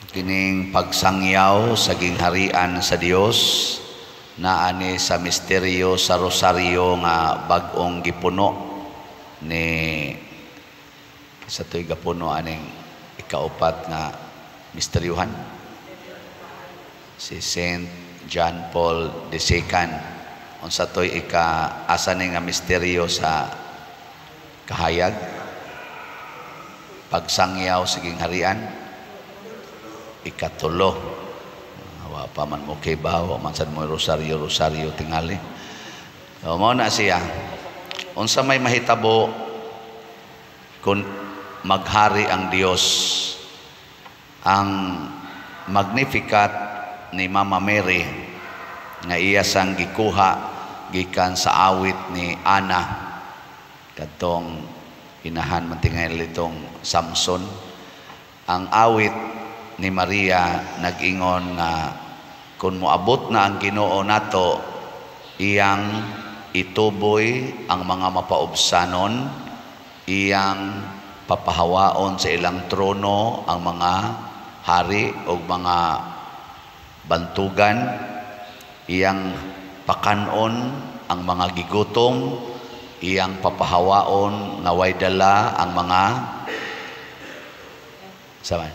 Kining pagsangyaw sa gingharian sa Dios naa ni sa misteryo sa Rosaryo nga bag-ong gipuno ni sa to'y gapuno aning ikaupat nga misteryuhan, si Saint John Paul II. Unsa to'y ika asa ni nga misteryo sa kahayag? Pagsangyaw sa gingharian, ikatulo. Wa pa man mo kibaw, wa man sad mo rosaryo rosaryo tingali. So, mao na siya. Unsa may mahitabo kung maghari ang Dios? Ang Magnificat ni Mama Mary nga iya sang gikuha gikan sa awit ni Ana, kadtong inahan man tingali itong Samson. Ang awit ni Maria nag-ingon nga kung moabot na ang Ginoo nato, iyang ituboy ang mga mapaubsanon, iyang papahawaon sa ilang trono ang mga hari o mga bantugan, iyang pakanon ang mga gigutom, iyang papahawaon nga way dala ang mga sama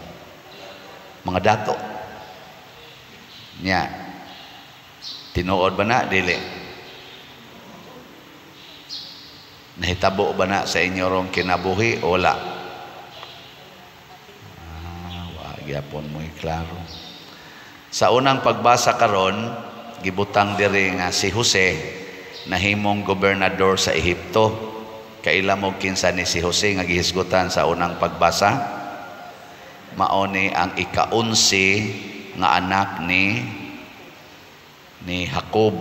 mga dato nya. Tinuod ba na dili? Nahitabo ba na sa inyo rong kinabuhi o wala? Wa gyapon mo'y klaro. Sa unang pagbasa karon, gibutang diri nga si Jose nahimong gobernador sa Ehipto. Kaila mo kinsa ni si Jose nga gihisgutan sa unang pagbasa? Mao ni ang ika-11 nga anak ni Jacob.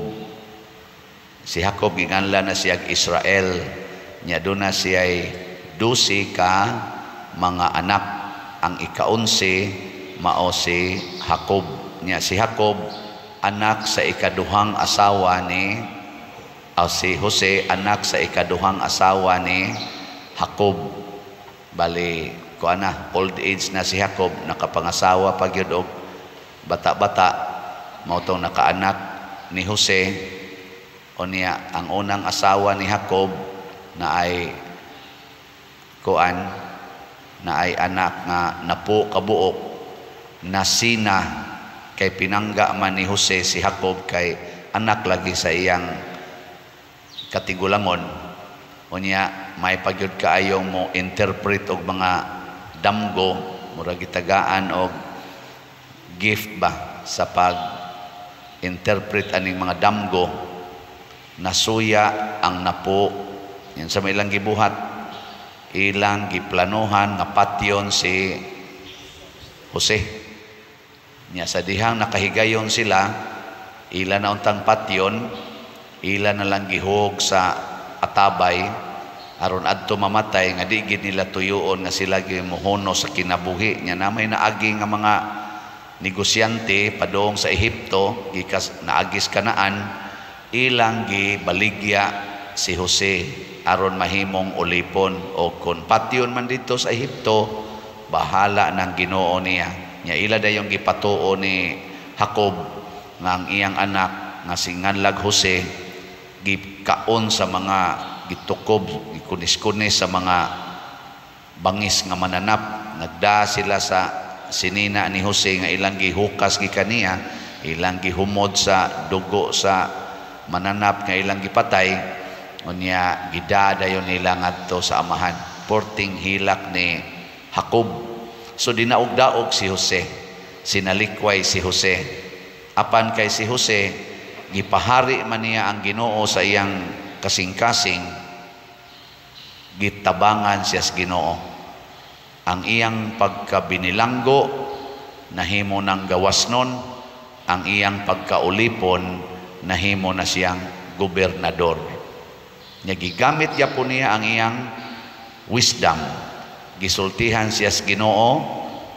Si Jacob giganlan na siya Israel. Nya duna siya'y 12 ka mga anak. Ang ika-11 mao si Jacob. Nya si Jacob anak sa ikaduhang asawa ni si Jose anak sa ikaduhang asawa ni Jacob. Bali kuan na, old age na si Jacob, nakapangasawa pa gyud og bata-bata, mao tong nakaanak ni Jose. Unya ang unang asawa ni Jacob na ay kuan na ay anak nga napo kabuok nasina, kay pinangga man ni Jose si Jacob kay anak lagi sa iyang katigulangon. Unya may pagyud kaayong mo interpret og mga damgo, mura gitagaan og gift ba sa pag interpret aning mga damgo. Nasuya ang napo. Yan sa may ilang gibuhat, ilang giplanuhan nga patyon si Jose. Nya sa dihang nakahigayon sila, ila na untang patyon, ila na lang gihog sa atabay aron adto mamatay, nga di gid nila tuyoon nga sila gyud mohuno sa kinabuhi. Nya na may naagi nga mga negosyante padung sa Ehipto gikas naagis Kanaan, ilang gibaligya si Jose aron mahimong ulipon, o kung patyon man dito sa Ehipto, bahala ng Ginoo niya. Nya ila dayong gipatuo ni Jacob nga ang iyang anak nga si nganlag Jose gikaon sa mga gitukob, gikunis-kunis sa mga bangis nga mananap. Nagda sila sa sinina ni Jose nga ilang gihukas gikaniya, ilang gihumod sa dugo sa mananap nga ilang gipatay. Unya gida dayon nila ngadto sa amahan, porting hilak ni Jacob. So dinaog-daog si Jose, sinalikway si Jose. Apan kay si Jose gipahari man niya ang Ginoo sa iyang kasing-kasing, gitabangan siya sa Ginoo. Ang iyang pagkabinilanggo nahimo ng gawasnon, ang iyang pagkaulipon nahimo na siyang gobernador. Nya gigamit gyapon niya ang iyang wisdom. Gisultihan siya sa Ginoo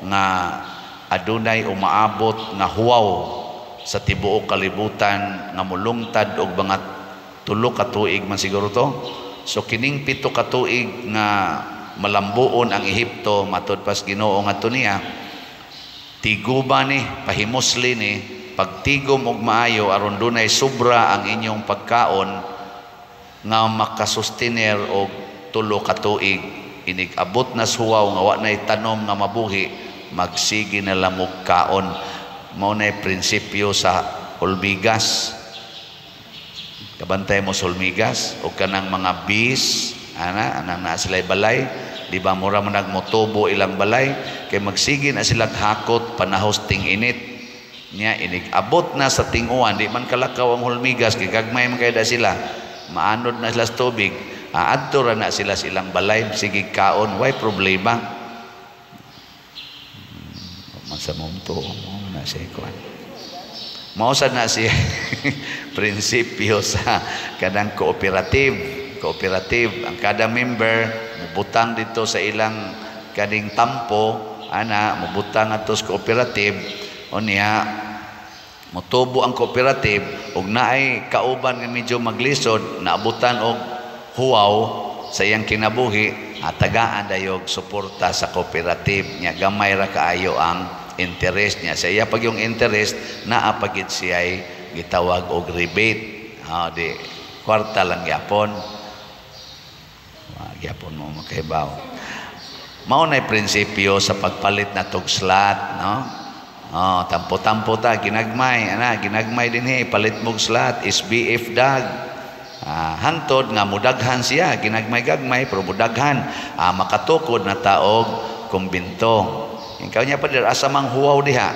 nga adunay umaabot nga huwaw sa tibuok kalibutan nga mulungtad og mga 3 ka tuig man siguro to. So kining 7 ka tuig nga malambuon ang Ehipto matud pas Ginoo ngadto niya, Tiguba ni, pahimusli ni, pagtigom og maayo aron dunay sobra ang inyong pagkaon nga makasustiner og 3 ka tuig. Inig abot na huwaw nga wa nay tanom nga mabuhi, magsige na lamog kaon. Mao nay prinsipyo sa hulmigas. Kabantay mo sa hulmigas o kanang mga bees ana, anang naa sila balay, di ba? Mura man nagmotubo ilang balay kay magsige na sila hakot panahos ting init nya. Inig abot na sa ting-uwan, di man kalakaw ang hulmigas kay gagmay man kay da sila, maanod na sila sa tubig, aadto ra na sila sa ilang balay, sige kaon, way problema. Man sa mong na siya kuan. Mao sad na si prinsipyo sa kanang cooperative. Cooperative, ang kada member mubutang dito sa ilang kaning tampo ana, mubutang ato sa cooperative. Unya motubo ang cooperative ug naay kauban nga medyo maglisod, naabutan og huwaw sa iyang kinabuhi, tagaan dayog suporta sa cooperative nya. Gamay ra kaayo ang interest niya. Sa iya pag yung interest, naa pagid siya'y gitawag og rebate. Di kwarta lang gyapon. Gyapon mo makahibaw. Mao na prinsipyo sa pagpalit na tog slot, no? Oh, tampo-tampo ta ginagmay, ana, ginagmay dinhi palit mog slot SBF dag. Hantod nga mudaghan siya, ginagmay-gagmay pero mudaghan, makatukod na taog kumbinto. Ikaw niya pa asa mang huwaw diha?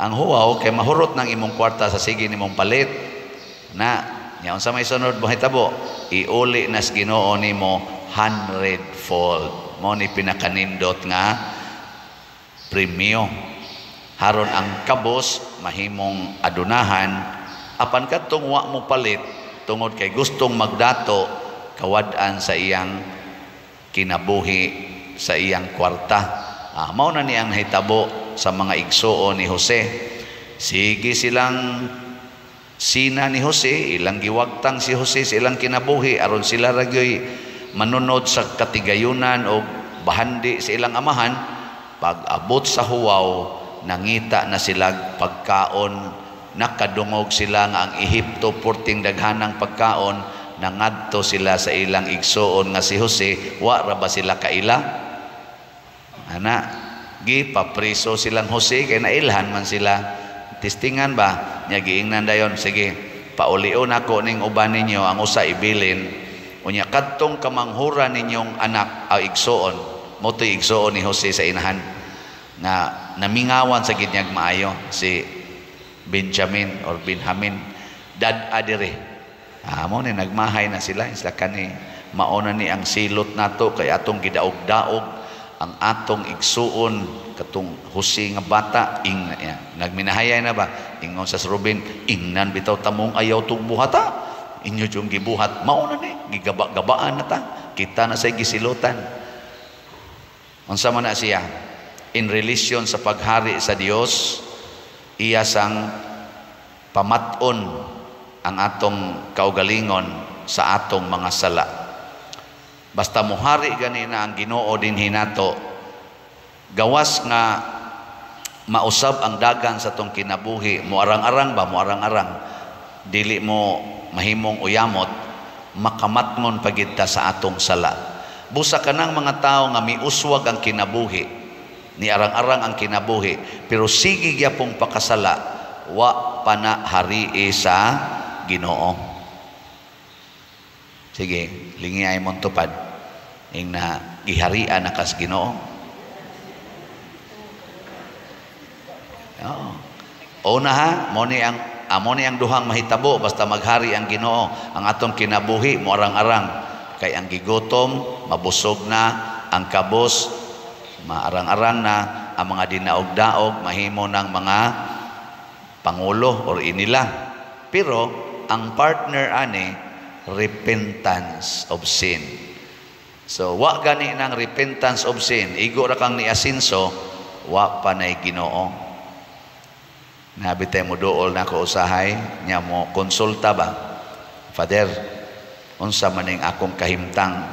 Ang huwaw kay mahurot ng imong kwarta sa sige nimong palit. Na, nya unsa may sunod mahitabo? Iuli nas Ginoo nimo hundredfold. Mo ni pinakanindot nga premyo. Haron ang kabos mahimong adunahan, apan kadtong wa mo palit tungod kay gustong magdato, kawad-an sa iyang kinabuhi, sa iyang kwarta. Mao na ni ang nahitabo sa mga igsuon ni Jose. Sige silang sina ni Jose, ilang giwagtang si Jose sa ilang kinabuhi aron sila ra gyoy manunod sa katigayunan o bahandi sa ilang amahan. Pag abot sa huwaw, nangita na sila pagkaon, nakadungog sila nga ang Ehipto porting daghanang pagkaon, nangadto sila sa ilang igsuon nga si Jose. Wa ra ba sila kaila? Ana, gipapriso silang Jose kay nailhan man sila. Testingan ba? Nya giingnan dayon, sige, paulion ako ning uban ninyo, ang usa ibilin. Unya kadtong kamanghura ninyong anak aw igsuon, mo to'y igsuon ni Jose sa inahan nga namingawan sa ginyag maayo, si Benjamin or Benjamin, dad-a dire. Mo ni nagmahay na sila, sila kani mauna ni ang silot nato kay atong gidaog-daog ang atong igsuon katong Jose nga bata ing ya, nagminahayay na ba, ingon sa Ruben, ingnan bitaw tamong ayaw tong buhata, inyo yung gibuhat, mao na ni gigaba-gabaan na ta, kita na say gisilutan. Unsa man na siya in relation sa paghari sa Dios? Iya sang pamat-on ang atong kaugalingon sa atong mga sala. Basta muhari ganina ang Ginoo dinhi nato, gawas nga mausab ang dagan sa tong kinabuhi, muarang-arang ba, muarang-arang, dili mo mahimong uyamot, makamatngon pagid ta sa atong sala. Busa kanang mga tao nga miuswag ang kinabuhi, ni arang-arang ang kinabuhi, pero sige gyapong pakasala, wa pa na harii sa Ginoo. Sige, lingi ay mong tupad. Ing na giharian na kas Ginoo. Oo. Una ha, mo ni ang duhang mahitabo basta maghari ang Ginoo, ang atong kinabuhi mo arang-arang kay ang gigutom mabusog na, ang kabos maarang-arang na, ang mga dinaog-daog mahimo ng mga pangulo or inila. Pero ang partner ani, repentance of sin. So wa gani nang repentance of sin, igo ra kang niasinso, wa pa nay Ginoo. Nabi tayo mo dool na ko usahay nya mo konsulta ba, Father, unsa man ning akong kahimtang,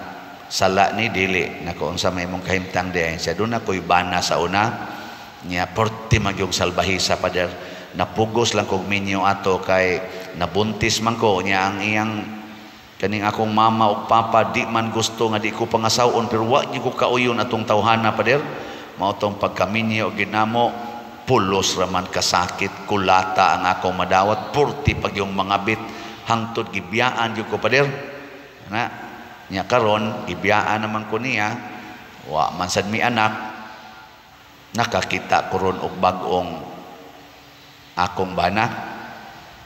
sala ni dili nako, unsa may imong kahimtang di siya, doon ako'y bana sa una, Nya porti magyog salbahisa, pader. Napugos lang kog minyo ato kay nabuntis man ko. Nya ang iyang kaning akong mama ug papa di man gusto nga di ko pangasawon, pero wa gyud ko kauyon atong tawhana, pader. Mao tong pagkaminyo ginamo, pulos raman kasakit, kulata ang akong madawat, purti pag yung mga bit, hangtod gibiyaan gyud ko, pader. Na nya karon gibiyaan naman ko niya, wa man sad mi anak. Nakakita ko ron og bag-ong akong bana,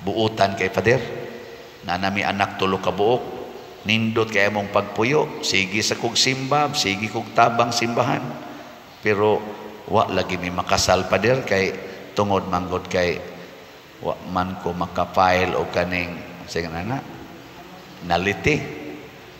buutan kay, pader. Na nami anak tulo ka buok. Nindot kay among pagpuyo, sige sa kog simba, sige kog tabang simbahan, pero wa lagi mi makasal, pader, kay tungod manggod kay wa man ko makafile og kaning sige na na nullity.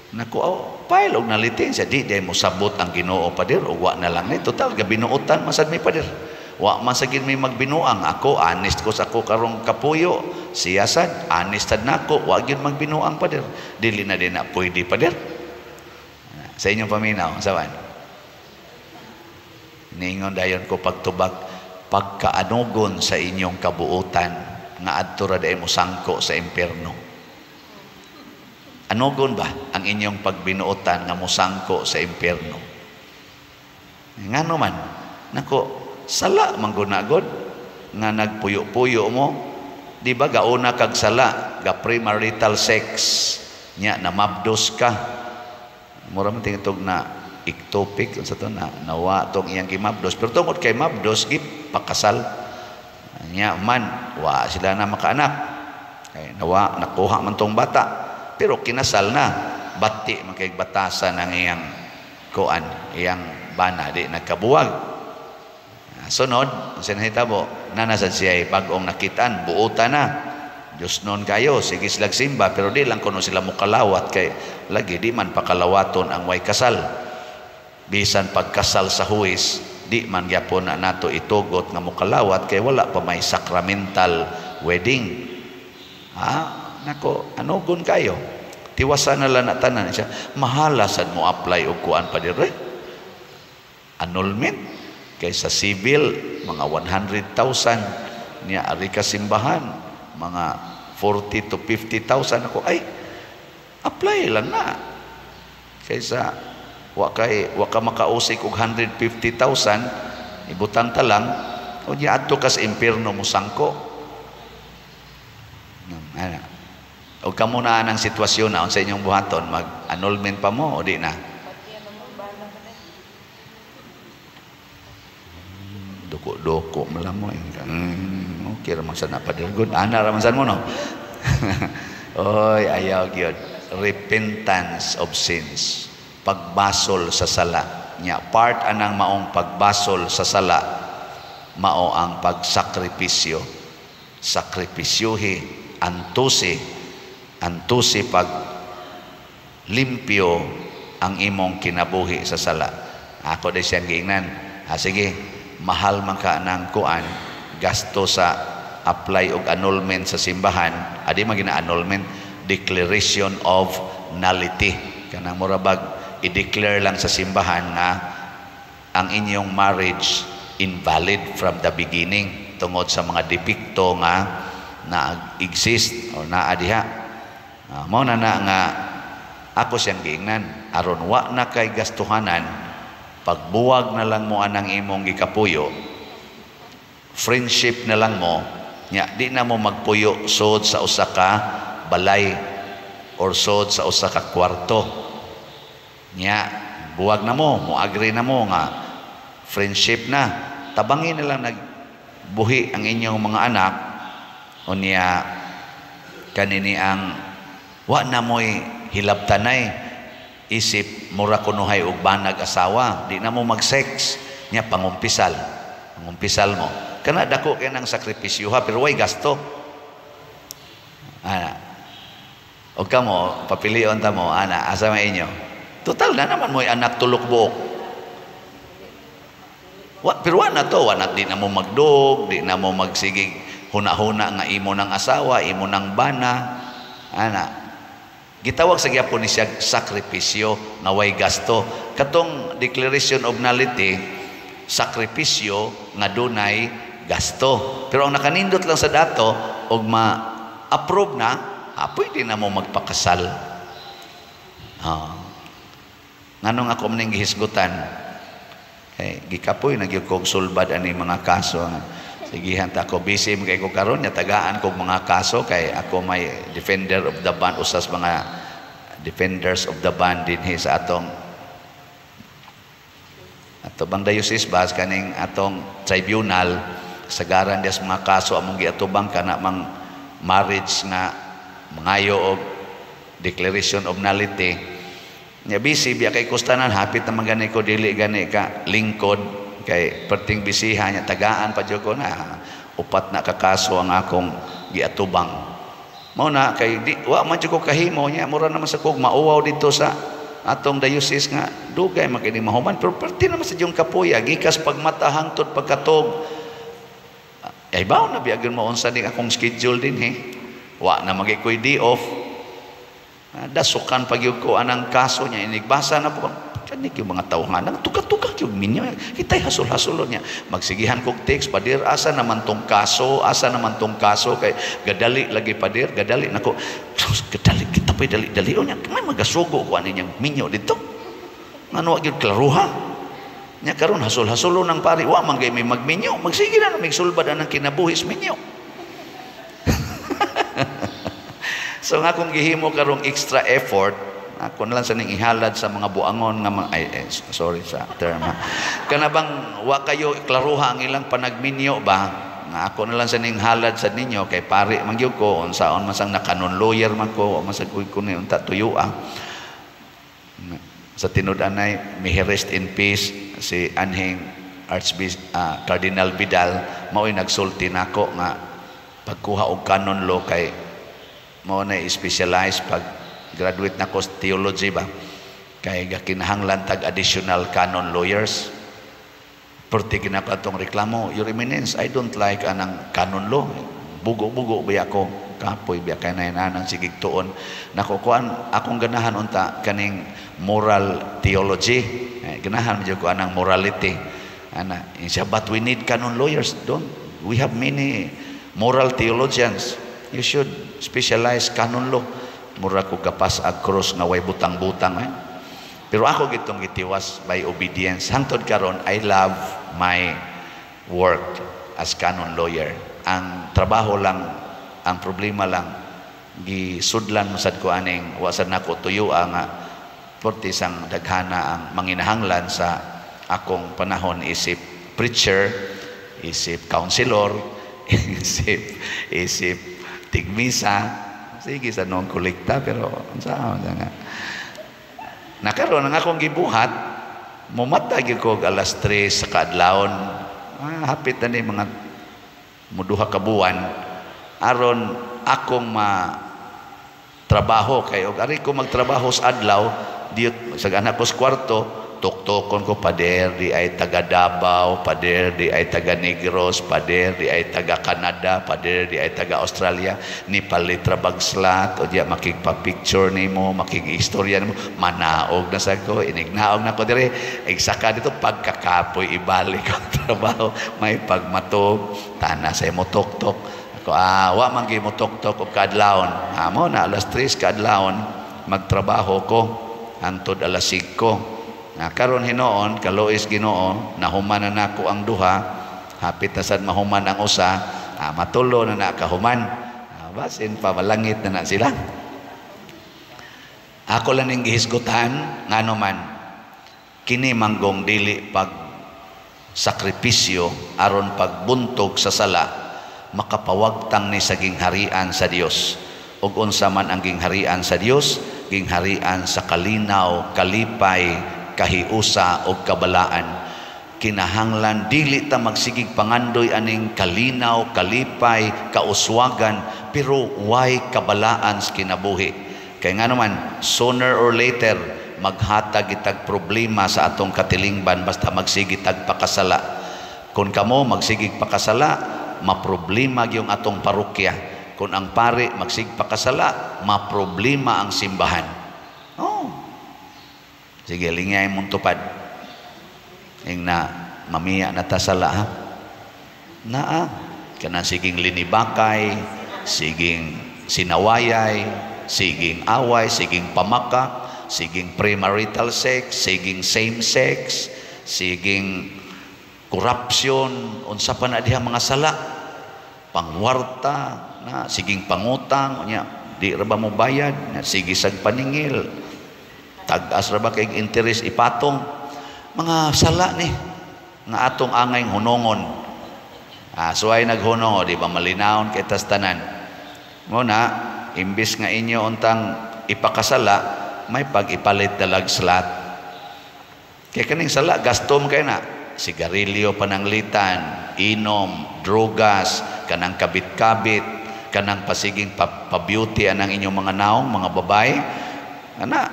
Naku, oh, file og nullity siya, di day mo sabot ang Ginoo, pader, og wa na lang ni. Total gabinuotan man sad mi, pader. Wa man sa gid mi magbinuang. Ako honest ko sa ako karong kapuyo, siya sad honest sad nako, wa gyud magbinuang, pader. Dili na din na pwede, pader. Sa inyong paminaw, sawan niingon dayon ko pagtubag, pagkaanugon sa inyong kabuutan nga adto ra day mo sangko sa impierno. Anugon ba ang inyong pagbinuotan nga mosangko sa impierno? Ngano man? Nako, sala man gud na god nga nagpuyo-puyo mo. Di ba gauna kag sala, ga premarital sex, nya namabdos ka. Mura man tingtog na ectopic sa to na nawa tong iyang gimabdos, pero tungod kay mabdos gipakasal. Nya man wa sila na makaanak. Kay nawa nakuha man tong bata, pero kinasal na, bati man kay batasan ang iyang kuan, iyang bana, di nagkabuwag. Sunod, unsa nahitabo? Nanasad siya bag-ong nakitaan, buutan na. Diyos noon kayo, sige silag simba, pero di lang kuno sila mukalawat kay lagi di man pakalawaton ang way kasal. Bisan pagkasal sa huwis, di man gyapon na nato itugot nga mukalawat kay wala pa may sacramental wedding. Ha? Nako, anugon kayo. Tiwasan na lang na tanan siya. Mahala sad mo apply og kuan pa dire. Annulment kay sa civil mga 100,000, niya ari ka simbahan mga 40 to 50,000. Ako ay apply lang na kaysa wa kay wa ka makausik og 150,000, ibutang ta lang o niya adto ka sa impierno mo sangko. Ana o kamo na ang sitwasyon na, unsa inyong buhaton? Mag annulment pa mo o di na? Duko-duko man lang mo. Okay ra man sad na, pader. Good ana ra man sad mo, no? Oy, ayaw gyud. Repentance of sins, pagbasol sa sala. Nya part anang maong pagbasol sa sala mao ang pagsakripisyo. Sakripisyohi, antusi, antusi pag limpyo ang imong kinabuhi sa sala. Ako di siyang giingnan. Ha, sige, mahal man ka ng kuan, gasto sa apply og annulment sa simbahan. Adi man gina annulment, declaration of nullity. Kanang murabag i-declare lang sa simbahan nga ang inyong marriage invalid from the beginning tungod sa mga depekto nga na-exist o naa diha. Mao na na nga ako siyang giingnan, aron wa na kay gastuhanan, pagbuwag na lang mo anang imong gikapuyo, friendship na lang mo. Nya di na mo magpuyo sod sa usa ka balay or sod sa usa ka kwarto. Nya buwag na mo, mo agree na mo nga friendship na, tabangin na lang nagbuhi ang inyong mga anak. Unya kanini ang wa na mo'y hilabtanay, isip mura kunuhay og banag asawa, di na mo mag-sex. Nya pangumpisal, pangumpisal mo. Kana dako kay nang sakripisyo ha, pero way gasto. Ana og kamo papilion ta mo ana, asa man inyo? Total na naman mo'y anak tulok buok. Wa, pero wa na to, wa na, di na mo magdog, di na mo magsigig huna-huna nga imo ng asawa, imo ng bana. Ana gitawag sa gyapon ni siya sakripisyo nga way gasto. Katong declaration of nullity Sakripisyo nga dunay gasto. Pero ang nakanindot lang sa dato og ma-approve na, pwede na mo magpakasal. Nganong ako maning gihisgutan? Kay gikapoy na gyud kog sulbad ani mga kaso. Sigihan ta ko, busy man kay ko karon nya, tagaan kog mga kaso kay ako may defender of the band, usas mga defenders of the band dinhi sa atong ato bang diocese ba, kaning atong tribunal. Kasagaran dias mga kaso among giatubang kana mang marriage nga mangayo og declaration of nullity nya. Busy biya kay kustanan, hapit naman gani ko dili gani ka lingkod kay perting bisiha nya, tagaan pa jud ko na upat na ka kaso ang akong giatubang. Mao na kay di wa man jud ko kahimo nya, mura naman sa kog mauwaw dito sa atong diocese nga dugay man kini mahuman, pero perti naman sa diyong kapuya gikas pagmata hangtod pagkatog ay baw na biya mo unsa ning akong schedule dinhi. Wa na magi ko'y day off. Dasukan pag ko anang kaso niya, inigbasa na po kani yung mga tawhan nagtuka-tuka yung minyo kitay hasol-hasol niya. Magsigihan kog text, "Pader, asa naman tong kaso? Asa naman tong kaso? Kay gadali lagi, pader, gadali nako, gadali kita pa, dali-dali niya." May magasugo ko ani niyang minyo dito ngano wa gyud klaruha nya. Karon hasol-hasolo ng pari, wa man gay may magminyo, magsige na mig sulbad anang kinabuhis minyo. So nga akong gihimo karong extra effort, ako na lang sa ning ihalad sa mga buangon nga mga, ay, ay, sorry sa term ha. Kana bang wa kayo klaruha ang ilang panagminyo ba, nga ako na lang sa ning halad sa ninyo kay pari man gyud ko, unsaon man sang nakanon lawyer man ko, wa man sa ko ni unta tuyo ah. Sa tinud-anay, may rest in peace si anhing Archbishop Cardinal Vidal, mao'y nagsulti nako nga pagkuha og canon law kay mao na specialize pag graduate na ko sa theology ba, kay gakinahanglan tag additional canon lawyers. Perti ginako atong reklamo, "Your Eminence, I don't like anang canon law, bugo-bugo biya ko, kapoy biya kay nanang sigig tuon nako kuan. Akong ganahan unta kaning moral theology, eh, ganahan jud ko anang morality ana." Siya, "But we need canon lawyers." "Don't we have many moral theologians? You should specialize canon law." Mura ko gapas ag cross nga way butang-butang eh. Pero ako gitong gitiwas by obedience. Hangtod karon, I love my work as canon lawyer. Ang trabaho lang, ang problema lang, gisudlan masad ko aning wa sad nako tuyo nga porti sang daghana ang manginahanglan sa akong panahon isip preacher, isip counselor, isip tigmisa. Sige sa noong kolekta, pero unsa nga. Nakaroon ang akong gibuhat, mumata gyud ko alas 3 sa kaadlawon. Hapit na ni mga muduha ka buwan aron akong ma trabaho kay og ari ko magtrabaho sa adlaw diyot sa anak ko sa kwarto, tuktokon ko, "Pader, di ay taga Davao, pader, di ay taga Negros, pader, di ay taga Canada, pader, di ay taga Australia, ni palitra bagslat, o diya makigpa-picture nimo, makig-istorya nimo." Manaog na sa ko, inignaog na ko dire, igsaka dito, pagkakapoy, ibalik ang trabaho, may pagmatog, tana sa mo tok-tok. Ako, wa man gyud mo tok-tok og kaadlawon. Amo na alas 3 kaadlawon, magtrabaho ko, hangtod alas 5. Na karon hinoon, kaluoy Ginoo, nahuman na nako ang duha, hapit na sad mahuman ang usa, matulo na na kahuman. Basin pa malangit na na sila. Ako lang ning gihisgutan ngano man kini manggong dili pag sakripisyo aron pagbuntog sa sala, makapawagtang ni sa gingharian sa Dios. Ug unsa man ang gingharian sa Dios? Gingharian sa kalinaw, kalipay, kahiusa o kabalaan. Kinahanglan dili ta magsigig pangandoy aning kalinaw, kalipay, kauswagan, pero way kabalaan sa kinabuhi. Kay nga naman, sooner or later maghatag itag problema sa atong katilingban basta magsige tag pakasala. Kung kamo magsigig pakasala, maproblema gyung atong parokya. Kung ang pari magsig pakasala, maproblema ang simbahan. Oh. Sige, lingay mong tupad. Ing na, Mamiya na ta sala, ha? Naa kanang siging linibakay, siging sinawayay, siging away, siging pamakak, siging premarital sex, siging same sex, siging corruption, unsa pa na diha mga sala, pangwarta na, siging pangutang, unya di ra ba mo bayad na, sige sag paningil, tag-as ra ba kay interest ipatong. Mga sala ni nga atong angay hunongon. So ay naghunong, o, di ba malinawon kay tas tanan mo na, imbis nga inyo untang ipakasala, may pag-ipalit dalag slot, kay kaning sala gasto mo kay na sigarilyo, pananglitan inom, drogas, kanang kabit-kabit, kanang pasiging pa-beauty anang inyong mga naong, mga babae ana,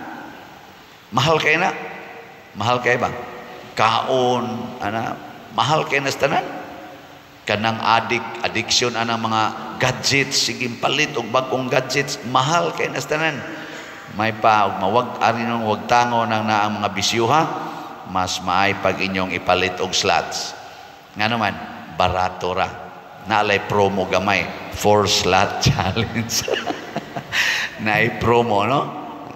mahal kay na, mahal kay ba kaon ana, mahal kay na sa tanan. Kanang addiction anang mga gadgets, sige palit og bag-ong gadgets, mahal kay na sa tanan. May pa og mawag ari nung wag tango nang naang mga bisyuha, mas maay pag inyong ipalit og slots. Nga naman barato ra, naalay promo gamay, four slot challenge, naay promo, no?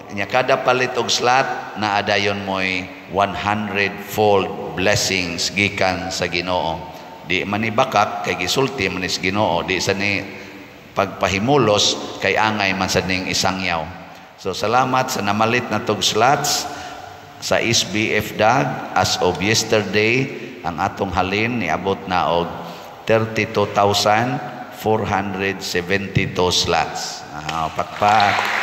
Nya kada palit og slot, naadayon mo'y 100 fold blessings gikan sa Ginoo. Di man ni bakak kay gisulti man ni sa Ginoo, di sa ni pagpahimulos kay angay man sa ning isangyaw. So salamat sa namalit na tog slots sa SBF DAG. As of yesterday, ang atong halin niabot na og 32,472 slots. Pakpak.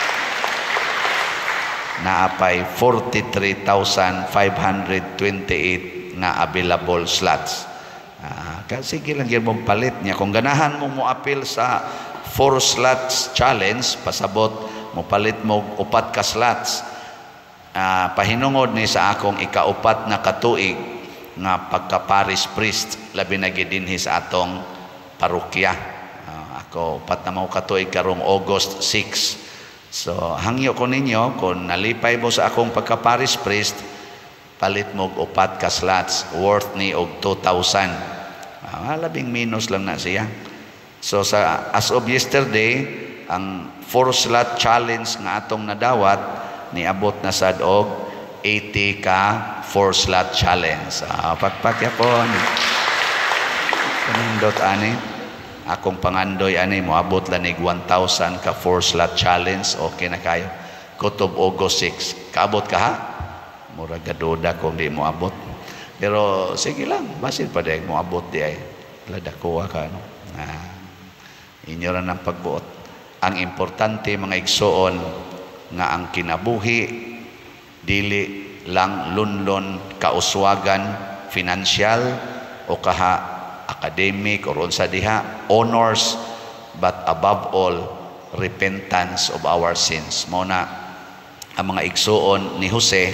Naapay 43,528 nga available slots. Sige lang gyud mong palit niya. Kung ganahan mo mo-apil sa 4 slots challenge, pasabot mo palit mo upat ka slots. Pahinungod ni sa akong ikaupat na katuig nga pagka-parish priest, labi na gyud dinhi sa atong parokya. Ako upat na mo katuig karong August 6. So hangyo ko ninyo, kung nalipay mo sa akong pagka-parish priest, palit mo og upat ka slots, worth ni og 2,000. Labing minus lang na siya. So sa as of yesterday, ang 4 slot challenge nga atong nadawat niabot na sad og 80 ka 4 slot challenge. Pakpak yapon. Kanindot ani. Akong pangandoy ani moabot lanig 1,000 ka 4 slot challenge. Okay na kayo. Kutob August 6. Kaabot ka, ha? Mura gaduda kung di mo abot. Pero sige lang, basin pa dahil mo abot di ay. Ladakuha ka, no? Inyo ra ng pagbuot. Ang importante, mga igsoon, nga ang kinabuhi dili lang lunlon kauswagan, financial o kaha academic or unsa diha honors, but above all, repentance of our sins. Mao na ang mga igsoon ni Jose,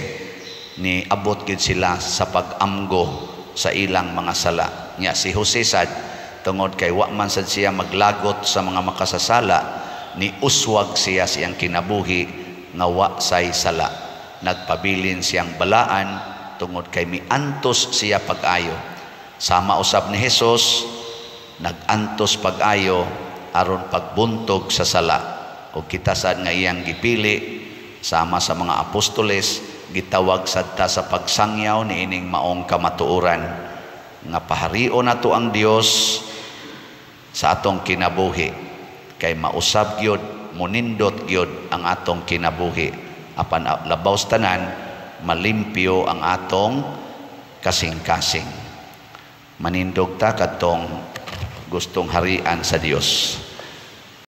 ni abot gid sila sa pag-amgo sa ilang mga sala. Nya si Jose sad, tungod kay wa man sad siya maglagot sa mga makasasala, ni uswag siya siyang kinabuhi nga wa say sala. Nagpabilin siyang balaan tungod kay miantos siya pag-ayo. Sama usab ni Jesus, nag-antos pag-ayo aron pagbuntog sa sala. Ug kita sad nga iyang gipili sama sa mga apostoles, gitawag sad ta sa pagsangyaw niining maong kamatuoran nga paharion nato ang Dios sa atong kinabuhi, kay mausab gyud, munindot gyud ang atong kinabuhi, apan labaw sa tanan, malimpyo ang atong kasing-kasing. Manindog ta kadtong gustong harian sa Dios.